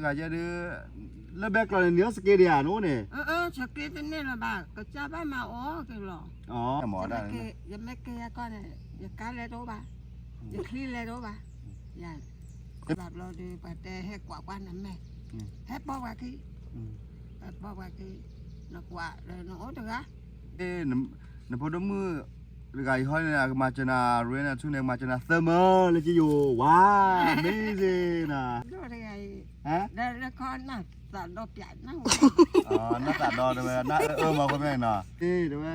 တဂၤယဲဒုး လၢဘဲကျီးန့ၣ် နံၤအီၣ်စက့ဒံးဧါ နအိၣ်န့ၣ်, စက့တန့ၢ်လၢၤဘၣ် ကစၢ်ဘၣ်မၤအီၣ်က့ၤလီၤ, ယမ့ၢ်က့ၤယကီၢ်န့ၣ် ယကါလဲတအိၣ်ဘၣ်, ယချံလဲတအိၣ်ဘၣ်, ယ ဘၣ်ဘျီဒီး ပှၤတဲဟဲကွၢ်ကွၢ်နမဲာ်, ဟဲပိာ်ပှၤခံ, ဟဲပိာ်ပှၤခံ, နကွၢ်လၢနအိၣ်တဂၤ, နဖိဒိၣ်မုၣ်တဂၤအံၤဟီန့ၣ် အကမၤစၢၤနၤရ့နၤဆူန့ၣ် ကမၤစၢၤနၤသၢမၢလၢကယိၤ ဝါ amazing နၤ, လၢခီနၢ်သးဒီပျးနၢ်ဝဲ, နၢ်သးဒီတဲဝဲ နၢ်အၢအၢမၤဃိမ့ၢ်နီၤ, တဲဝဲ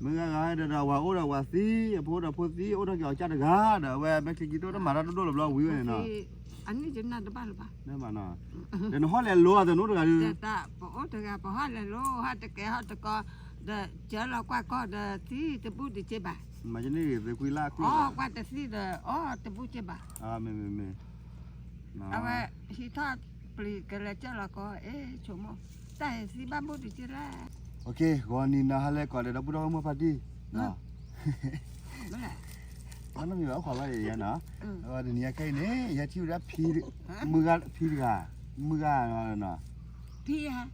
မုၢ်ဂၤဂၤဒီး ဝၤအိၣ်ဒီးဝၤသံ, အဖိဒီးဖိသံ အိၣ်ထီၣ်က့ၤအီၤကၢ်တဂၤဒီး အဝဲမဲာ်ချံကံတိၣ်တမၤတၢ်ဒိၣ်ဒိၣ်လီၤဘျီဝံၤဝဲန့ၣ်နီၤ, အနံၣ်ယနၢ်တဘၣ်လၢၤဘၣ်, ဒီးနဟီၣ်လဲၤလိအသးနအိၣ်တဂၤဒီး, ပအိၣ်တဂၤ ပဟီၣ်လဲၤလိ ဟီၣ်တကဲဟီၣ်တကီ, ဒီးစၢလီၤကွၢ်ကီၢ်ဒီးသံတဘူၣ်တက့ၢ်ဘၣ်, မၤန့ၣ်ဂ့ၤ သုကွံလၢအကျိၣ် ကွၢ်တသံဒီး အီၣ်တဘူၣ်က့ၢ်ဘၣ်, မ့ၢ်မ့ၢ်မ့ၢ် အဝဲဟံးထီၣ်ပျံၤကလဲၤကၢၢ်လီၤကီၢ် အ့ၣ်ဆိကမိၣ်, တၢ်အံၤသံဘၣ်ဘူၣ်တက့ၢ်လဲၣ်, ဂီၤနံၤနီၤ ဟါလၢကိးဒီးဒီပုၢ်ဒီဝဲၢ်မုၣ်ဖါတံၢ်, အနီၢ်မံၤဘၣ်အိၣ်ခိးဘၣ်ယဲနီၤ, တနံၤအခဲအံၤန့ၣ် ယဟဲထံၣ်ဝဲဒၣ်ဖံ, မုၢ်ဂၤဖံတဂၤ, မုၢ်ဂၤနီၤ, ဖံ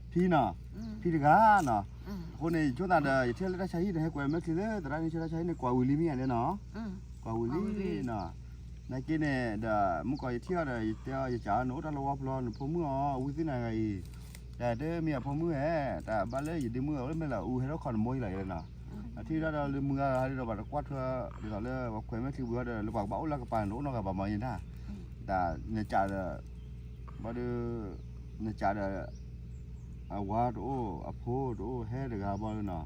နီၤ, ဖံတဂၤနီၤ, အဃိန့ၣ် ယဆိကမိၣ်သးဒီး ယထံၣ်လၢတၢ်ဆါဟံၣ်န့ၣ် ဟဲကွဲးမဲာ်ချံလၢသရၣ်န့ၣ် ဆၢတၢ်ဆါဟံၣ်န့ၣ် ကွၢ်ဝံၤလံမ့ၢ်ဧါလဲၣ်နီၤ, ကွၢ်ဝံၤလံနီၤ, နာ်က့န့ၣ်ဒီး မုၢ်ကီးယထံၣ်အီၤဒီး ယတဲအီၤ ယစံးအီၤ နအိၣ်တၢ်လၢဝါပျီ နဖိမုၣ်အီၤ ဝံသ့ၣ်နၤဂၤအံၤ, တၢ်တမ့ၢ်အဖိမုၣ်ဧါ, တၢ်ဘၣ်လၢယဒ့မုၣ်အအိၣ်လၢမဲာ်လးအူ ဟဲထီၣ်ခိးနမိၢ်အံၤလီၤယဲနီၤ, အထံၣ်ဒၣ်ဒီးလၢမုၢ်ဂၤဟးဒီး ပှၤတကွၢ်ထွဲ ဒ်သိးလၢပှၤကွဲးမဲာ်ချံဝံၤဒီး လၢပှၤကဘၣ်အိၣ်လၢကပၤန့ၣ် တအိၣ်နီတဂၤဘၣ်မီၤယဲဒၣ်, တၢ်နစံးဒီး ဘၣ်ဒီး နစံးဒီး အဝၤတအိၣ် အဖိတအိၣ် ဟဲတဂၤဘၣ်လၢနီၤ,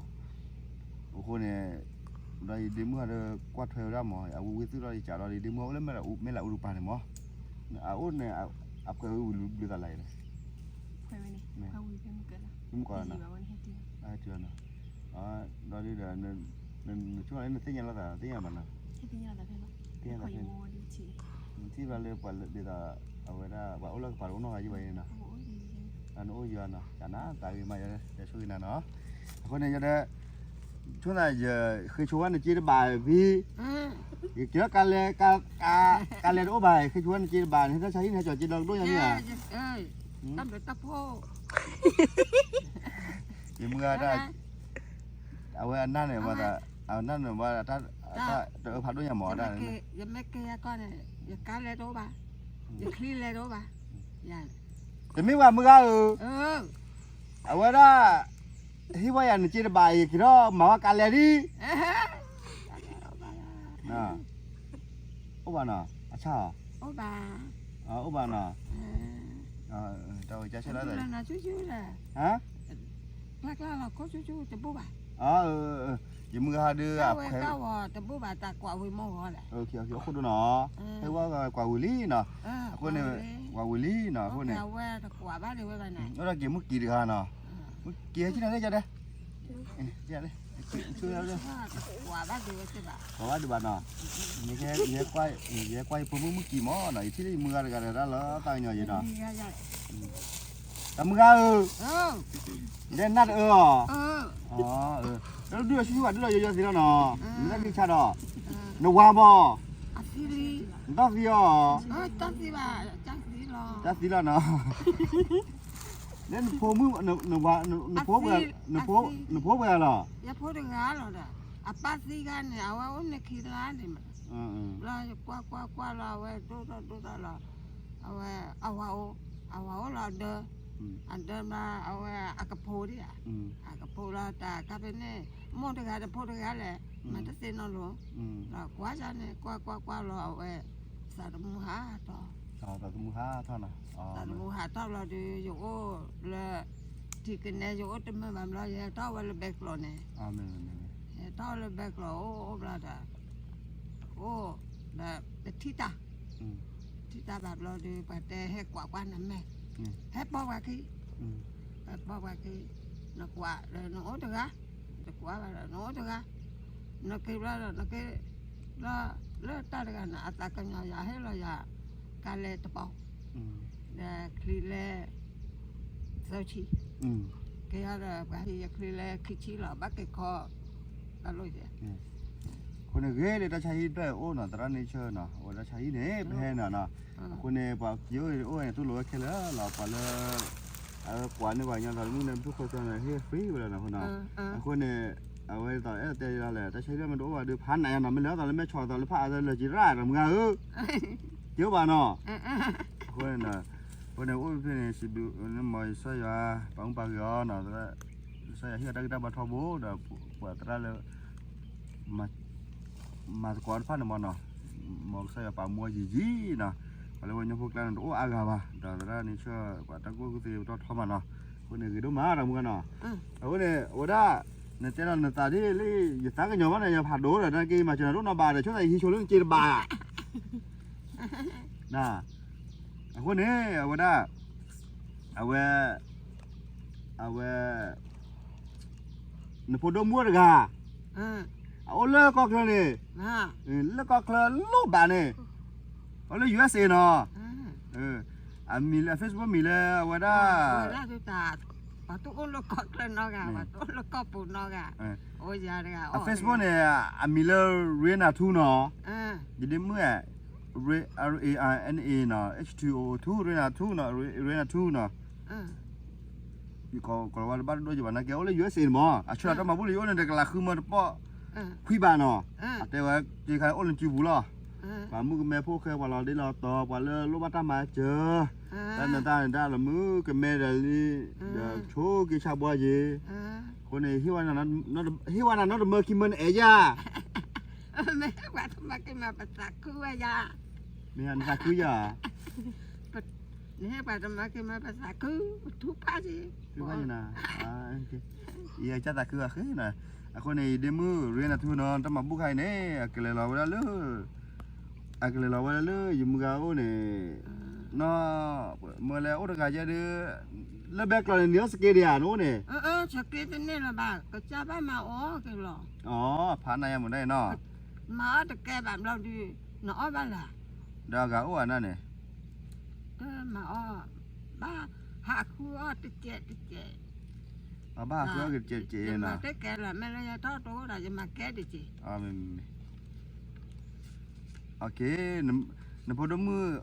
အဃိန့ၣ် ဒီးယဒ့မုၣ်ဟးဒီးကွၢ်ထွဲဝဲဒၣ်မီၤ အဝံဝံသုၣ်ဒီး ယစံးဒီး ယဒ့မုၣ်အိၣ်လၢမဲာ်လးအူတပၤန့ၣ်မီၤ, အအိၣ်န့ၣ် အကွဲးဝဲဝံၤဘျုးသးလၢ်အံၤလဲၣ်, မုၢ်ကီးနီၤ, ဒီးဒ်ဒီး နဆိကမိၣ်လၢနသ့ၣ်ညါလိာ်သး သ့ၣ်ညါဘၣ်နီၤ, သ့ၣ်ညါသးဖဲ နထံၣ်ဘၣ်လၢပှၤဒ်သိး အဝဲဒၣ် ပှၤအိၣ်လၢကပၤတအိၣ်နီတဂၤယံၤဘၣ်အံၤနီၤ, နအိၣ်ယံၤနီၤ ကနၣ်သးဂ့ၤမးယဲ ယဆိၣ်ဂ့ၤနၤနီၤ, အဃိန့ၣ် ယဒဲ ဆိသး ယဃ့ဆိဝဲနစ့တဘးဖံ, ယကဲကါလဲ ကါလဲတအိၣ်ဘၣ် ယဃ့ဆိဝဲနစ့တဘးန့ၣ် ဟဲတၢ်ဆါဟံၣ်န့ၣ် ဟဲကၠီၤစ့ဒီကဒိၣ်ညါမ့ၢ်ဧါ, ယမုၢ်ဂၤတၢ် အဝဲအနၢ်န့ၣ် အနၢ်န့ၣ် တၢ်တအၢဖးဒိၣ်ညါမးဒၣ်, ယမ့ၢ်ကဲယကီၢ်န့ၣ် ယကါလဲတအိၣ်ဘၣ်, ယချံလဲတအိၣ်ဘၣ်, တမ့ၢ်ဘၣ်မုၢ်ဂၤဧၢ, အဝဲဒၣ် ဟ့ၣ်ဝဲယၤနစ့တဘးအံၤ က့ၤထီၣ်မၤဝဲကါလဲဒံး, အိၣ်ဘၣ်နီၤ အဆၣ်, အိၣ်ဘၣ်နီၤ, တၢ်ဝဲကဆၢလၢ ဟါ တၢ်ကျါလီၤခိၣ်ဆူၣ်ဆူၣ်တဘူၣ်ဘၣ်, ယမုၢ်ဂၤဟးဒုး အဝဲကဝီၤတဘူၣ်ဘၣ် တၢ်ကွၢ်ဝံၤမီၢ်ဂီၤလဲၣ်, အခိၣ်ဒိၣ်နီၤ, ဟဲဝဲကွၢ်ဝံၤလံနီၤ, အဃိန့ၣ် ကွၢ်ဝံၤလံနီၤ, အဃိန့ၣ် အဝဲတကွၢ်ဘၣ်ဒံးဝဲဘၣ်န့ၣ်, အိၣ်ဒီးက့ၤမုၣ်ကံၤတဂၤနီၤ, မုၣ်ကံၤဟဲကံၣ်နၤလဲၣ်ကဒဲ ကွၢ်ဘၣ်ဒံးဘၣ်နီၤ, ယဟဲကွၢ်ယဖိမုၣ်မုၣ်ကံၤမးနီၤ, ယထံၣ်လၢယမုၢ်ဂၤတဂၤဒီးတၢ်လီၤသးကညီၤယဲနီၤ, တၢ်မုၢ်ဂၤဧၢ, ဒဲနၢ်တအၢအီၤ, လၢဒုးအီၤဆူၣ်ဆူၣ်ဘၣ်ဒုးဒီးယိယိသ့လီၤနီၤ, နတၢ်ဂံၢ်ဆါဒီး, နဝၤမး, နတၢ်သံအီၤ, တၢ်သံလီၤနီၤ, လၢနဖိမုၣ်, နဖိပှဲၤလီၤ, ယဖိတဂၤလီၤဒီး, အပၢ်သံခါန့ၣ် အဝဲအိၣ်န့ၣ်ခံလါန့ၣ်မး, လီၤယကွၢ်ကွၢ်ကွၢ်လီၤ အဝဲဒိၣ်ထီၣ်ဒိၣ်ထီၣ်လီၤ, အဝဲ အဝၤအိၣ်, အဝၤအိၣ်လီၤအဒၢ, အဒၢမး အဝဲအကဖိဒံးဧါ, အကဖိလီၤတၢ်ခါဖဲန့ၣ်, မိၢ်တဂၤတဖိတဂၤလဲၣ်, မၤတသ့နီတလိၤ, လီၤကွၢ်ယၤန့ၣ် ကွၢ်ကွၢ်ကွၢ်လီၤ အဝဲ သးသမူဟးထီၣ်, သးသမူဟးထီၣ်လီၤဒီး ယအိၣ်လၢ ထံကနဲ ယအိၣ်တမုာ်ဘၣ်ဘျီ ယဟဲထီၣ်ဝဲလၢဘဲကျိးန့ၣ်, ယဟဲထီၣ်ဝဲလၢဘဲကျိး အိၣ်အိၣ်ဘျီဒီး အိၣ်ဒီး ပထံၣ်တၢ်, ထံၣ်တၢ်ဘၣ်ဘျီဒီး ပှၤတဲဟဲကွၢ်ကွၢ်နမဲာ်, ဟဲပိာ်ပှၤခံ, ဟဲပိာ်ပှၤခံ, နကွၢ်ဒီးနအိၣ်တဂၤ, တကွၢ်ဘၣ်ဒီးနအိၣ်တဂၤ, နက့ၤဘျီဒီး နက့ၤဘျီ လၢတၢ်တဂၤန့ၣ် အသးကညီၤယၤ ဟ့ၣ်လီၤယၤ ကါလဲတပီၤ, ဒီးချံလဲ သၢဆံ, က့ၤဟီဒီး ပှၤဟံးယချံလဲခံဆံလီၤ ဘၣ်က့ၤခီ တၢ်လိၣ်ယဲ, အဃိန့ၣ် ဂ့ၤလၢတၢ်ဆါဟံၣ်တဖျၢၣ်အိၣ်နီၤ သရၣ်န့ဆၢနီၤ အဝဲတၢ်ဆါဟံၣ်န့ၣ် ပဟဲနီၤနီၤ, အဃိန့ၣ် ပှၤက့ၤအိၣ်အိၣ်န့ၣ် တူၢ်လိာ်ဝဲခဲလၢာ်လီၤ ပှၤလၢ အဝဲကွၢ်န့ၢ်ပှၤကညီသးသမူန့ၣ် ပတူၢ်ဃီသီန့ၣ် ဟ့ၣ် free ဝဲလီၤနီၤအဃိနီၤ, အဃိန့ၣ် အဝဲဒ်သိးအဲၣ်ဒိးတဲလီၤလဲၣ် တၢ်ဆါဟံၣ်တဖျၢၣ်မ့ၢ်တအိၣ်ဘၣ်ဒီး ဖးနးယၤနီၤ မ့ၢ်လဲၤအီၣ်သးလၢမဲၢ်ဆီးသးလၢဖးအါသးလၢကံရၣ်တမုၢ်ဂၤဧၢ, က့ၤအိၣ်ဘၣ်နီၤ, အဃိန့ၣ် အဃိန့ၣ် အိၣ်ဖဲန့ၣ် စံးဘျုး မ့ၢ်ယကစၢ်ယွၤ ပာ်မူပာ်ဂ့ၤအီၤနီၤ, ကစၢ်ယွၤဟ့ၣ်အီၤတၢ်ဂံၢ်တၢ်ဘါထီဘိဒီး ပှၤသရၣ်လၢ မၤသကိးတဖၣ်န့ၣ်မ့ၢ်နီၤ, မ်ကစၢ်ယွၤပာ်မူအီၤယံာ်ယံာ်နီၤ, ပှၤလၢပှၤကညီဖိကျါန့ၣ် တအိၣ်အါဂၤဘၣ်, ဒီးသရၣ်န့ဆၢ ပှၤတၢ်ကူၣ်ဘၣ်ကူၣ်သ့ပတီၢ်ထီမးနီၤ, အဃိန့ၣ်ဂ့ၤဒိၣ်မးတၢ်မုၢ်ဂၤနီၤ, အဃိန့ၣ် အဝဲဒၣ် နတဲလီၤနသးဒ်လၢ ယသးကညီၤဘၣ်န့ၣ် ယဖးဒိၣ်ဒီး နက့ၤမၤစၢၤနၤဒိၣ်နီၢ်ဘၣ်ဒီး ဆိသးယဟံးဆိလၢနက့ၤတဘၣ် အဃိန့ၣ် အဝဲဒၣ် အဝဲ အဝဲ နဖိဒိၣ်မုၣ်တဂၤ အအိၣ်လၢကီၢ်ချၢန့ၣ် လၢကီၢ်ချၢလိၣ်ဘၣ်န့ၣ် အိၣ်လၢ ယူဢၣ်စ့ၣ်နီၤ, အမံၤလၢ အ Facebook မံၤလၢအဝဲဒၣ် ပှၤတအိၣ်လၢကီၢ်ချၢနီတဂၤ, ပှၤတအိၣ်လၢကီၢ်ပူၤနီတဂၤ, အ Facebook န့ၣ် အမံၤလၢ Rena Two နီၤ, ယဒ့မုၣ် Rena နီၤ, H two O O two, Rena Two နီၤ, Rena Two နီၤ, ယကိးလီၤဝဲတဘၣ်တဒိၣ်က့ၤဘၣ် နာ်က့အိၣ်လၢ ယူဢၣ်စ့ၣ်န့ၣ်မး, အဆၢတၢ်မၤဘူၣ်လၢယအိၣ်န့ၣ် တကလးဃုမၢတပီၢ်ခွံဘးနီၤ, အတဲဝဲ က့ခါအိၣ်လၢစုပူၤလီၤ, ပှၤမုၣ်ကမဲဖိဃဲ ပှၤလီၤဒ့လီၤတီၤ ပှၤလၢလိၣ်ဘၣ်တၢ်မၤစၢၤ, တၢ်နတၢ်န့ၣ် တၢ်လၢမုၣ်ကမဲဒီးလံ, ဒီးဆိက့ၤဆါဘှီက့ၤ, အဃိန့ၣ် ဟ့ၣ်ဝဲနၤနီတမၢခံမၢနအဲၣ်ယၤ မ့ၢ်ပှၤတမၤက့ၤမၤပသးခုဝဲယၤ, မ့ၢ်နသးခုယၤ, နဟ့ၣ်ပှၤတမၤက့ၤမၤပသးခု, ပထူဖးက့ၤ, ထူဖးက့ၤနၤ, ယကသးခုအဃိနီၤ, အဃိန့ၣ် ယဒ့မုၣ် Rena Two နီၤ တၢ်မၤဘူၣ်ခါအံၤန့ၣ် အကလဲၤလီၤဝဲဒၣ်လၢ အကလဲၤလီၤဝဲဒၣ်လၢယမုၢ်ဂၤအိၣ်န့ၣ်, နီၤ, မ့ၢ်လဲၤအိၣ်တဂၤယဲဒၣ်, လၢဘဲကျီးန့ၣ် နံၤအီၣ်စက့ဒံးဧါ နအိၣ်န့ၣ်, စက့တန့ၢ်လၢၤဘၣ် ကစၢ်ဘၣ်မၤအီၣ်က့ၤလီၤ, အဖးနးယၤမ့ၢ်ဒ်အံၤနီၤ, မၤအီၣ်တကဲဘၣ်ဘျီဒုး, နအီၣ်ဘၣ်လၢ, ဒီးအဂၤအိၣ်အနၢ်န့ၣ်, မၤအီၣ်, ဘၣ်ဟးဃုအီၣ်တကဲးတကဲး, ဘၣ်ဟးဃုအီၣ်က့ၤတကဲးတကဲးနီၤ, တကဲးလီၤ မ့ၢ်လၢယထီၣ်တအိၣ်ဒီး ယမၤကဲတကဲး, နဖိဒိၣ်မုၣ်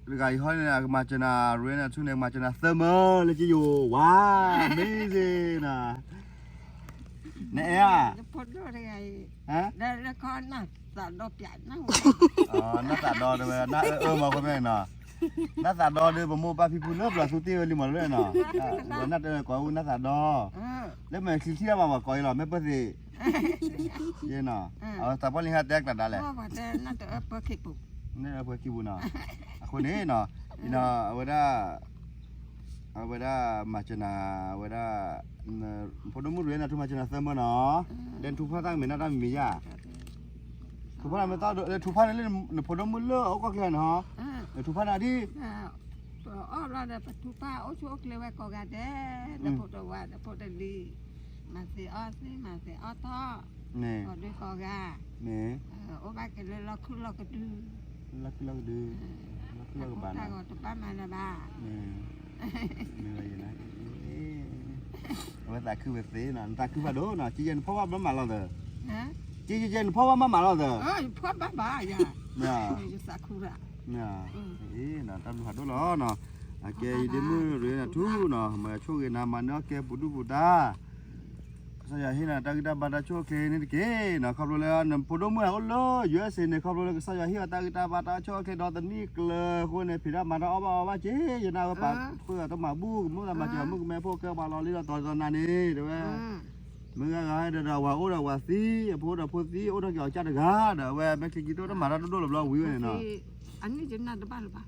တဂၤအံၤဟီန့ၣ် အကမၤစၢၤနၤ Rena Two န့ၣ် ကမၤစၢၤနၤသၢမၢလၢကယိၤဝါ, amazing နီၤ, နအဲၣ်ဧါ, နဖိဒိၣ်တဂၤအံၤ, နသးဒီ, နသးဒီတဝဲ နအၢအၢမၤဃိမ့ၢ်နီၤ, နသးဒီဒီး ပမိၢ်ပၢ်ဖံဖုလၢပျၢၤသူတ့ၢ်ဝဲလံမးလၢနီၤ, ဝဲနၢ်တဲကိးအူနသးဒီ, လၢမဲာ်ချံထံၣ်တၢ်ဘၣ်ပှၤကိးအံၤလီၤ မ့ၢ်ပၢၢ်သ့ၣ်, ယနီၤ, အဝဲသးပှၢ်လံဟးတဲကျးဒါလဲၣ်, နအၢပၢၢ်ခံပူၤနီၤ, အဃိန့ၣ်နီၤ, အဝဲဒၣ် အဝဲဒၣ်မၤစၢၤနၤ, အဝဲဒၣ် ဖိဒိၣ်မုၣ် Rena Two မၤစၢၤနၤသၢမၢနီၤ, ဒီးနထူဖၣ်တၢ်ကမ့ၢ်နၢ်တၢ်မံၤမံၤယါ, ထူဖၣ်နၤမ့ၢ်သီ, ထူဖၣ်နၤလၢနဖိဒိၣ်မုၣ်လၢအအိၣ်ကီၢ်ချၢန့ၣ်ဟီ, နထူဖၣ်နၤဒ် ပအီၣ်လီၤဒီးပထူဖၣ်အိၣ်ဆူၣ်အိၣ်ချ့ဝဲကိးဂၤဒဲး, ဒီးဖိတဝၤဒီးဖိတလံၤ, မၤသ့အီၣ်သ့ မၤသ့အီၣ်ထီၣ်, ကိးဒုးကိးဂၤ, အိၣ်ဘၣ်က့ၤလၢလီၢ်ခုၣ်လီၢ်ကဒု, လီၢ်ခုၣ်လီၢ်ကဒု, လီၢ်ခုၣ်လီၢ်ကဘၣ်နီၤ, တဘၣ်မၤလၢၤဘၣ်, မ့ၢ်ဝဲယဲ, အဝဲသးခုဝဲသ့နီၤ, နသးခုဖးဒိၣ်နီၤ, ကယဲၢ်နဖီၣ်ဘၣ်ဘျီမးလီၤသၢ, ကယဲၢ်နဖီၣ်ဘၣ်မးမးလီၤသၢ, ဖီၣ်ဘၣ်ဘၣ်ယၤ, တၢ်ဘျုးဖးဒိၣ်လီၤနီၤ, အကဲယဒ့မုၣ် Rena Two နီၤ, မၤဆိၣ်ဂ့ၤနၤ မၤန့ၢ်အီၣ်ကဲပူၤဒူၣ်ပူၤတၢ် ကစၢ်ယွၤဟ့ၣ်နၤတၢ်ဂံၢ်တၢ်ဘါတၢ်ဆိၣ်အချ့န့ၣ်တက့ၢ်နီၤ, ခီဖျိလၢနဖိဒိၣ်မုၣ်အအိၣ်လၢ ယူၢ်အ့ၣ်စ့ၣ်န့ၣ် ခီဖျိလၢကစၢ်ယွၤဟ့ၣ်အီၤတၢ်ဂံၢ်တၢ်ဘါတၢ်ဆိၣ်အချ့ဒီးတနံၣ်ကျၢၤအဃိန့ၣ် ဖံးတၢ်မၤတၢ်အီၣ်ဘၣ်အီဘၣ်က့ၤ ယနာ်ဝဲပာ်ဃုာ်အီၤတမၤဘူၣ် ကမူၣ်သးမၤစၢၤမုၣ်ကမဲဖိဃဲပှၤလီၤလံလီၤတီၤတနီၤန့ၣ် တဲဝဲ မုၢ်ဂၤဂၤဒီးဝၤအိၣ်ဒီးဝၤသံ အဖိဒီးဖိသံ အိၣ်ထီၣ်က့ၤအီၤကၢ်တဂၤဒီး အဝဲမဲာ်ချံကံတိၣ်တမၤတၢ်ဒိၣ်ဒိၣ်လီၤဘျီဝံၤဝဲန့ၣ်နီၤ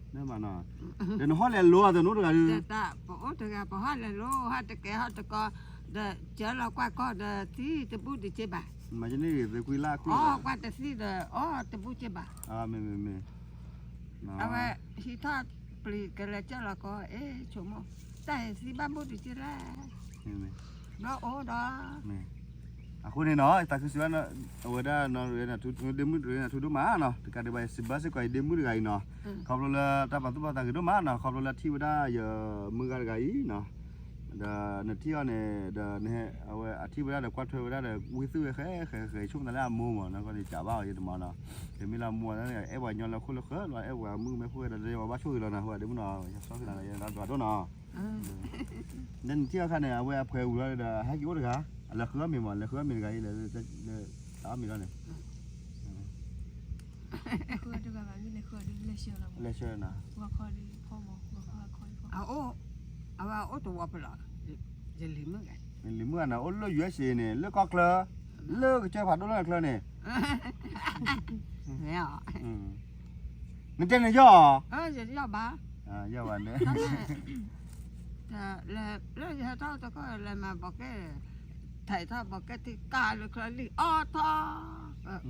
ဒီးနဟီၣ်လဲၤလိၤအသးနအိၣ်တဂၤဒုး ပအိၣ်တဂၤ ပဟီၣ်လဲၤလိၤ ဟီၣ်တကဲဟီၣ်တကီ ဒီးစၢလီၤကွၢ်ကီၢ်ဒီးသံတဘူၣ်တစ့ဘၣ် မၤကန့ၢ်ဂ့ၤသုကွံလၢအကွံ ကွၢ်တသံဒီးအီၣ်တဘူၣ်စ့ဘၣ် မ့ၢ်မ့ၢ်မ့ၢ် အဝဲဟံးထီၣ်ပျံၤကလဲၤစၢလီၤကီၢ် အ့ၣ်ဆိကမိၣ် တၢ်အံၤသံဘၣ်ဘူၣ်တစ့လဲၣ် ဘျီအိၣ်ဒီး အဃိန့ၣ်နီၤ ယသးခုစံးဘၣ် အဝဲဒၣ်နီၤ ရ့နၤထူ ဒ့မုၣ်ရ့နၤထူဒိၣ်မးနီၤ တကးဒံးဘၣ် ယစံးဘၣ်စ့ၢ်ကီး ယဒ့မုၣ်တဂၤအံၤနီၤ ခီဖျိလၢတၢ်ပာ်သူၣ်ပာ်သးဂ့ၤဒိၣ်မးနီၤ ခီဖျိလၢထံၣ်ဝဲဒၣ်ယမုၢ်ဂၤတဂၤအံၤနီၤ ဒီးနထံၣ်အီၤန့ၣ် ဒီးနဟဲ အဝဲအထံၣ်ဝဲဒၣ်ဒီးကွၢ်ထွဲဝဲဒၣ်ဒီး ဝံသူၣ်ဝဲဃဲဃဲဃဲ ဆိကမိၣ်သးလၢအမိၢ်မး နီၢ်ကီၢ်န့ၣ် ကးဘၣ်အီၤယတမၤနီၤ, တမ့ၢ်လၢအမိၢ်န့ၣ် အဲၣ်ပှၤညီလၢခိၣ်လၢဃၢၤလီၤ အဲၣ်ပှၤမုၣ်ကမဲဖိဝဲဒီး ယဘၣ်ဆိၣ်ဂ့ၤလီၤနၤ ဟိဒမုၣ်နီၤ ယဆိၣ်ဂ့ၤလီၤ ယဒွးဒိၣ်နီၤ, နနထံၣ်အခါန့ၣ် အဝဲအဖှဲးဝံၤလီၤဒီး ဟဲက့ၤအိၣ်တဂၤ အလဲၤဃုအီၣ်မ့ၤမး လဲၤဃုအီၣ်မ့ၤတဂၤအံၤ လဲၤတၢ်အီၣ်မ့ၤလီၤန့ၣ် လဲၤဆှၢနၤ အအိၣ်အဝဲအိၣ်တဝီပလီၤ, ယလံၤမုၣ်ဂၤ, လံၤမုၣ်ဂၤန့ၣ် အိၣ်လၢ ယူၢ်အ့ၣ်စ့ န့ၣ် လၢကီၢ်ချၢ, လၢကစၢၢ်ဖးဒိၣ်လၢချၢန့ၣ်, နတဲန့ၣ်ယီၢ်, ယီၢ်ဘၣ်, ယီၢ်ဘၣ်န့ၣ်, လၢယဟဲထီၣ်တခီလဲၤမၤဘီကဲ, ထဲးထီၣ်ဘီကဲထံကၢ်လၢချၢလံၣ်အီၣ်ထီၣ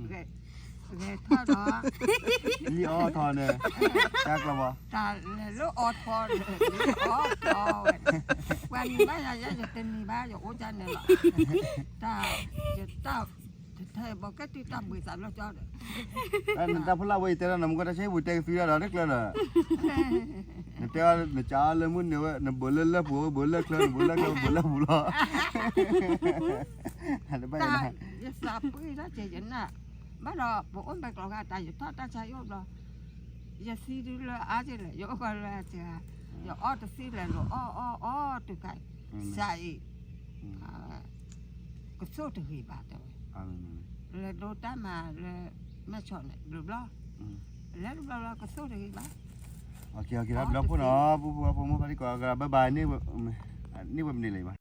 ်, ဂဲၤထီၣ်ဒီး, လံၣ်အီၣ်ထီၣ်န့ၣ်, တၢ်ကျီဘီ, တၢ်လဲၤလၢအီၣ်ထီၣ်န့ၣ်, လံၣ်အီၣ်ထီၣ်ဝဲ, ပှၤနံၤဘၣ်ယၤယဲ ယတနံၤဘၣ် ယအိၣ်ဒ်န့ၣ်လီၤ, တၢ်, ယတၢ်, ထဲးဘီကဲထံတၢ်ဘှံးသးလၢကၠီဒီး, နတၢ်ဖိလၢဝဲ ယတဲဒၣ်နမူကီၢ် တၢ်ဆဲးပူၤတဲကသွံဒၣ်ဒီးတကျၢၤဒီး, နတဲအီၤ နကးအီၤလၢမုၢ်န့ၣ်ဝဲ နဘၢလၢလၢပူၤ ဘၢလၢချၢ နဘၢလၢချၢ ဘၢလၢပူၤလီၤ, တဘၣ်, ယသးပှံၢ်တၢ်ကဲယနၢ်, ဘၣ်ဒီးပအိၣ်မဲာ်ကျိၤဂၤတၢ် ယထီၣ်တၢ်ဆါယအိၣ်ဘျီ, ယသံဒုလၢအါကလဲၣ် ယအိၣ်ကီၢ်လၢအစှၤ, ယအီၣ်တသံလဲၤလိာ်အီၣ်အီၣ်အီၣ်တုၤကါ, စှၤအံၤ ကသိၣ်တဂ့ၤဘၣ်တဲဝဲ, လဲၤဒိတၢ်မၤလၢ မဲၢ်ဆီးန့ၣ် ဘျီဘျီ, လဲၤတဘျီဘျီ ကသိၣ်တဂ့ၤဘၣ်, ဘျီဖိနီၤ ပူဖိဖိမိၢ်ဖါတံၢ်ကိးဂၤ bye bye န့ၢ်ဝဲမနုၤလဲၣ်ဘၣ်